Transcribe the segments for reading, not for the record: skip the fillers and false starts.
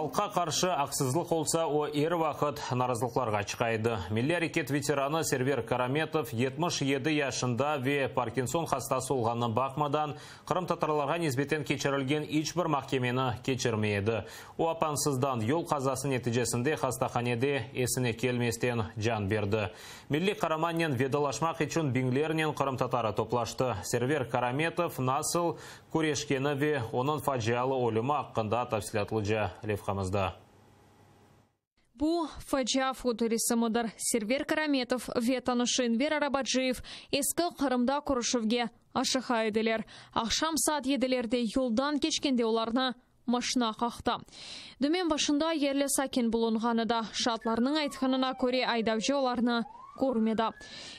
Halqqa qarşı aqsızlıq olsa, o er vaqıt narazılıqlarğa çıqa edi. Milliy areket veteranı Server Karametov 77 yaşında ve Parkinson hastası olğanına baqmadan, qırımtatarlarğa nisbeten keçirilgen iç bir mahkemeni keçirmey edi. O apansızdan yol qazası neticesinde hastahanede esine kelmesten can berdi. Milliy qaramannen vedalaşmaq içün biñlernen qırımtatarı toplaştı. Server Karametov nasıl küreşkeni ve onıñ facialı ölümi aqqında tafsilâtlıca levhamızda. Bu, facia fotoresimidir. Server Karametov ve tanışı Enver Arabaciyev Eski Qırımda körüşüvge aşıqa ediler. Aqşam saat yedilerde yoldan keçkende olarnı maşina qaqtı. Dümen başında yerli sakin bulunğan edi. Şaatlarnıñ aytqanına köre, aydavcı olarnı körmedi.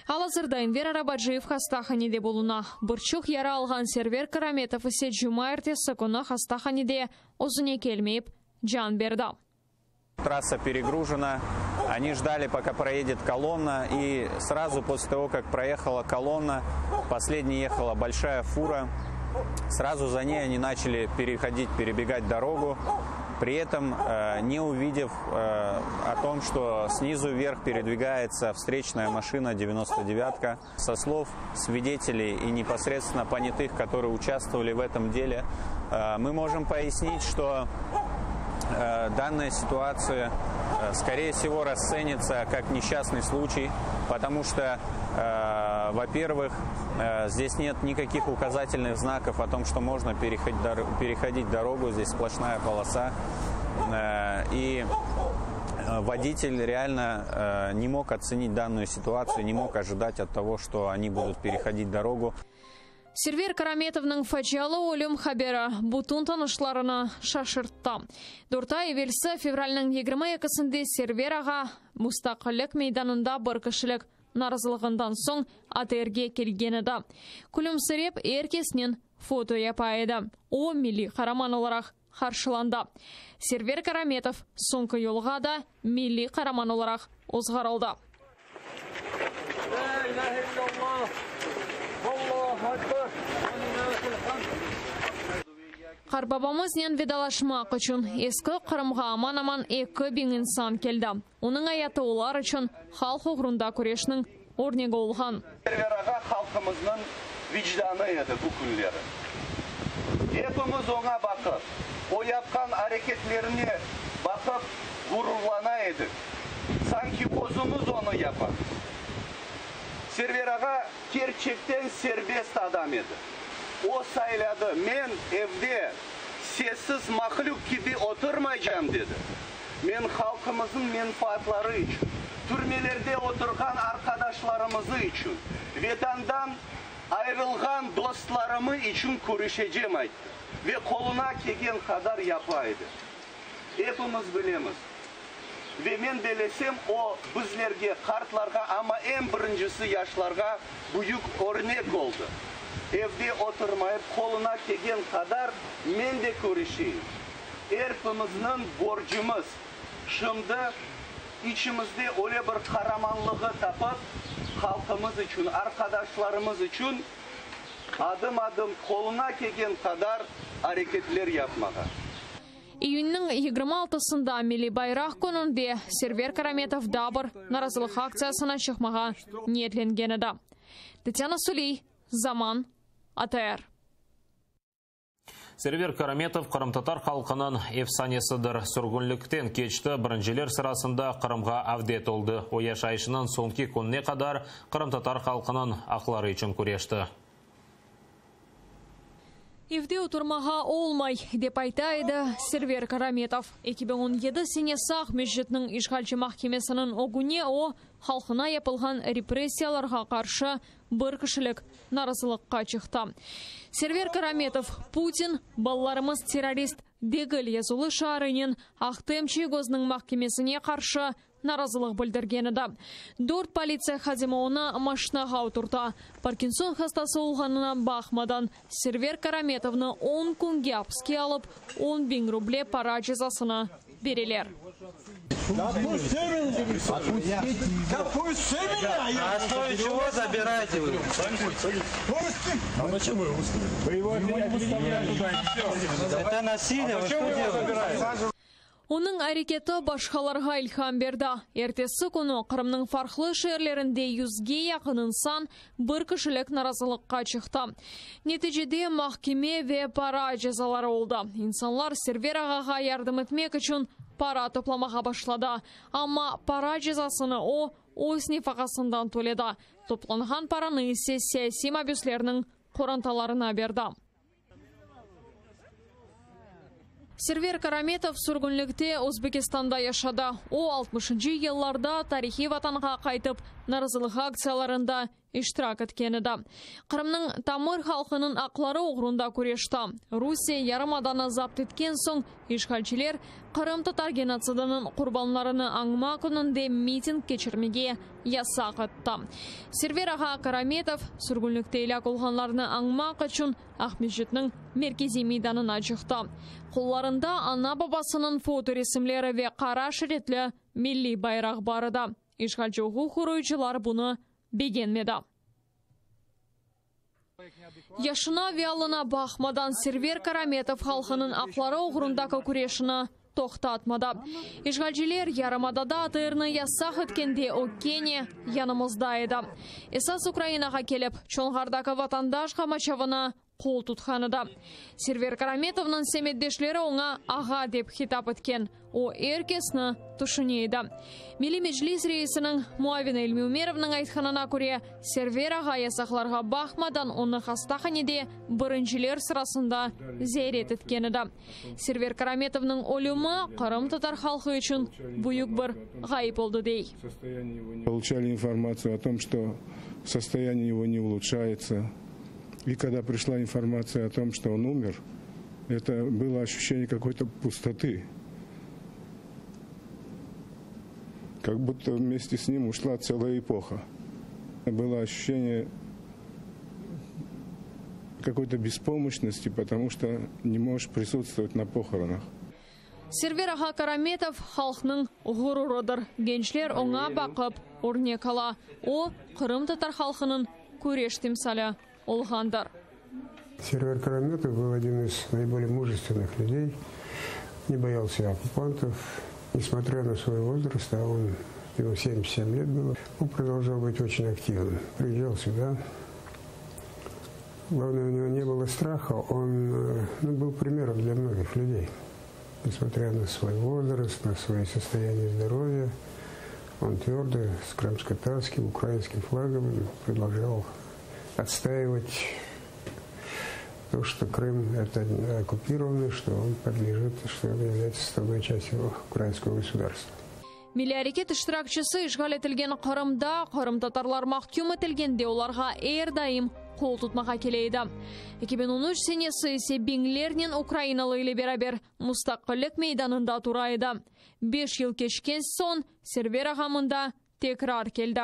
Al-azırda Enver Arabaciyev hastahanede buluna. Bir çoq yara alğan Server Karametov ise cumaertesi künü hastahanede özüne kelmeyip can berdi. Трасса перегружена. Они ждали, пока проедет колонна. И сразу после того, как проехала колонна, последней ехала большая фура. Сразу за ней они начали переходить, перебегать дорогу. При этом не увидев о том, что снизу вверх передвигается встречная машина 99-ка. Со слов свидетелей и непосредственно понятых, которые участвовали в этом деле, мы можем пояснить, что данная ситуация, скорее всего, расценится как несчастный случай, потому что, во-первых, здесь нет никаких указательных знаков о том, что можно переходить дорогу, здесь сплошная полоса. И водитель реально не мог оценить данную ситуацию, не мог ожидать от того, что они будут переходить дорогу. Server Karametovnıñ facialı ölüm haberi bütün tanışlarını şaşırttı. 4 ay evelsi fevralniñ 22-sinde Server ağa Mustaqillik meydanında bir kişilik narazılığından soñ ATRge kelgen edi. Külümsirep er kesnen foto yapa edi. O, milliy qaraman olaraq qarşılandı. Server Karametov soñki yolğa da milliy qaraman olaraq ozğarıldı. La ilahe illallah. Allahu ekber. Qartbabamıznen vedalaşmaq içün Eski Qırımğa aman-aman 2000 insan keldi. Onıñ ayatı olar içün halq oğrunda küreşniñ örnegi olğan. Server ağa halqımıznıñ vicdanı edi bu künleri. Epimiz oña baqıp, o yapqan areketlerine baqıp ğururlana edik. Sanki özümiz onı yapamız. Server ağa kerçekten serbest adam edi. O sayladı, men evde sessiz mahlüq kibi oturmaycam, dedi. Men halqımıznıñ menfaatları içün, türmelerde oturğan arqadaşlarımızı içün, Vetandan ayırılğan dostlarımı içün küreşecem, ayttı ve qoluna kelgen qadar yapa edi. Epimiz bilemiz ve men belesem, o, bizlerge, qartlarğa, amma eñ birincisi yaşlarğa büyük örnek oldı. Evde oturmayıp, qoluna kelgen qadar men de küreşeyim. Erpimizniñ borcumız, şimdi içimizde öyle bir qaramanlığı tapıp, halqımız içün, arqadaşlarımız içün adım-adım qoluna kelgen qadar areketler yapmağa. İyünniñ 26-sında Milliy bayraq kününde Server Karametov daa bir narazılıq aktsiyasına çıqmağa niyetlengen edi. Tatyana Suley, Zaman, ATR. Server Karametov qırımtatar halqınıñ efsanesidir. Sürgünlikten keçti, birinciler sırasında Qırımğa avdet oldı. O yaşayışınıñ soñki kününe qadar qırımtatar halqınıñ aqları içün küreşti. Evde oturmağa olmay, dep ayta edi Server Karametov. 2017 senesi Aqmescitniñ işğalci mahkemesiniñ ögüne o, halqına yapılğan repressiyalarğa qarşı bir kişilik narazılıqqa çıqtı. Server Karametov, Putin, balalarımız terrorist degil yazılı şiarınen Ahtem Çiygoznıñ mahkemesine qarşı narazılıq bildirgen edi. Dört politsiya hadimi onı maşinağa oturta. Parkinson hastası olğanına baqmadan, Server Karametovnı 10 künge apiske alıp, 10 biñ ruble para cezasını bereler. Отпусти меня! На основе чего забираете вы? Отпусти! А зачем вы его выставили? Вы его не выставляли. Это насилие, вы что делаете? Onıñ areketi başqalarğa ilham berdi. Ertesi künü Qırımnıñ farqlı şeerlerinde yüzge yaqın insan bir kişilik narazılıqqa çıqtı. Neticede mahkeme ve para cezaları oldı. İnsanlar Server ağağa yardım etmek içün para toplamağa başladı. Amma para cezasını o, öz nefaqasından töledi, toplanğan paranı ise siyasiy mabüslerniñ qorantalarına berdi. Server Karametov sürgünlikte Özbekistanda yaşadı. O, altmışıncı yıllarda tarihiy vatanğa qaytıp, narazılıq aktsiyalarında iştirak etken edi. Qırımnıñ tamır halqınıñ aqları oğrunda küreşti. Rusiye yarımadanı zapt etken soñ, işğalciler qırımtatar genotsidiniñ qurbanlarını añma kününde miting keçirmege yasaq etti. Server ağa Karametov, sürgünlikte elâk olğanlarnı añmaq içün Aqmescitniñ merkeziy meydanına çıqtı. Qollarında ana-babasınıñ fotoresimleri ve qara şeritli milliy bayraq bar edi. İşğalci uquq qoruyıcılar bunı begenmedi. Yaşına ve alına baqmadan Server Karametov halqınıñ aqları oğrundaki küreşini toqtatmadı. İşğalciler yarımadada ATRni yasaq etkende o kene yanımızda edi. Esas Ukrainağa kelip, Çonğardaki vatandaş qamaçavına qol tutqan edi. Server Karametovnıñ semetdeşleri oña ağa dep hitap etken. O, er kesni tüşüne edi. Milliy Meclis reisiniñ muavini İlmi Ümerovnıñ aytqanına köre, Server ağa yasaqlarğa baqmadan onı hastahanede birinciler sırasında ziyaret etken edi. Server Karametovnıñ ölümi qırımtatar halqı içün büyük bir ğayıp oldı, dey. Получали информацию о том, что состояние его не улучшается. И когда пришла информация о том, что он умер, это было ощущение какой-то пустоты. Как будто вместе с ним ушла целая эпоха. Было ощущение какой-то беспомощности, потому что не можешь присутствовать на похоронах. Server ağa Karametov, halqnıñ ğururıdır. Gençler oña baqıp, örnek ala. O, qırımtatar halqınıñ küreş timsali olğandır. Server Karametov был один из наиболее мужественных людей, не боялся оккупантов, несмотря на свой возраст, а он, ему 77 лет было, он продолжал быть очень активным. Приезжал сюда. Главное, у него не было страха, он э, ну, был примером для многих людей. Несмотря на свой возраст, на свое состояние здоровья, он твердо с крымско-татарским, украинским флагом продолжал отстаивать то, что Крым это оккупированный, что он подлежит, что он является составной частью украинского государства. Milliy areket iştirakçisi işğal etilgen Qırımda qırımtatarlar mahküm etilgende olarğa er daim qol tutmağa kele edi. 2013 senesi ise biñlernen ukrainalı ile beraber Mustaqillik meydanında tura edi. Beş yıl keçken soñ Server ağa mında tekrar keldi.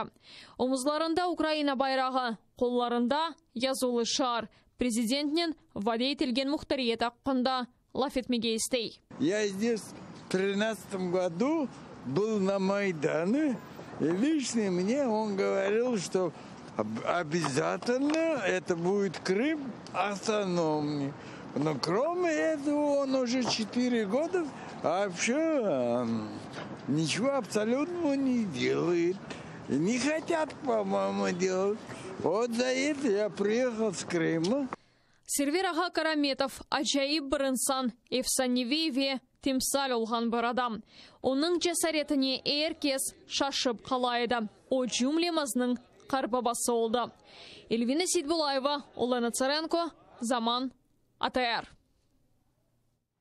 Omuzlarında Ukraina bayrağı, qollarında yazılı şiar, prezidentnen vade etilgen muhtariyet aqqında laf etmege istey. Я здесь в тринадцатом году был на Майдане, и лично мне он говорил, что обязательно это будет Крым автономный. Но кроме этого он уже 4 года вообще ничего абсолютно не делает. Не хотят, по-моему, делать. Вот за это я приехал с Крыма. Server ağa Karametov, acayip bir insan, efsaneviy ve timsal olğan bir adam. Onıñ cesaretine er kes şaşıp qala edi. O, cümlemizniñ qartbabası oldı. Elvina Seytbulayeva, Olena Tsarenko, Zaman, ATR.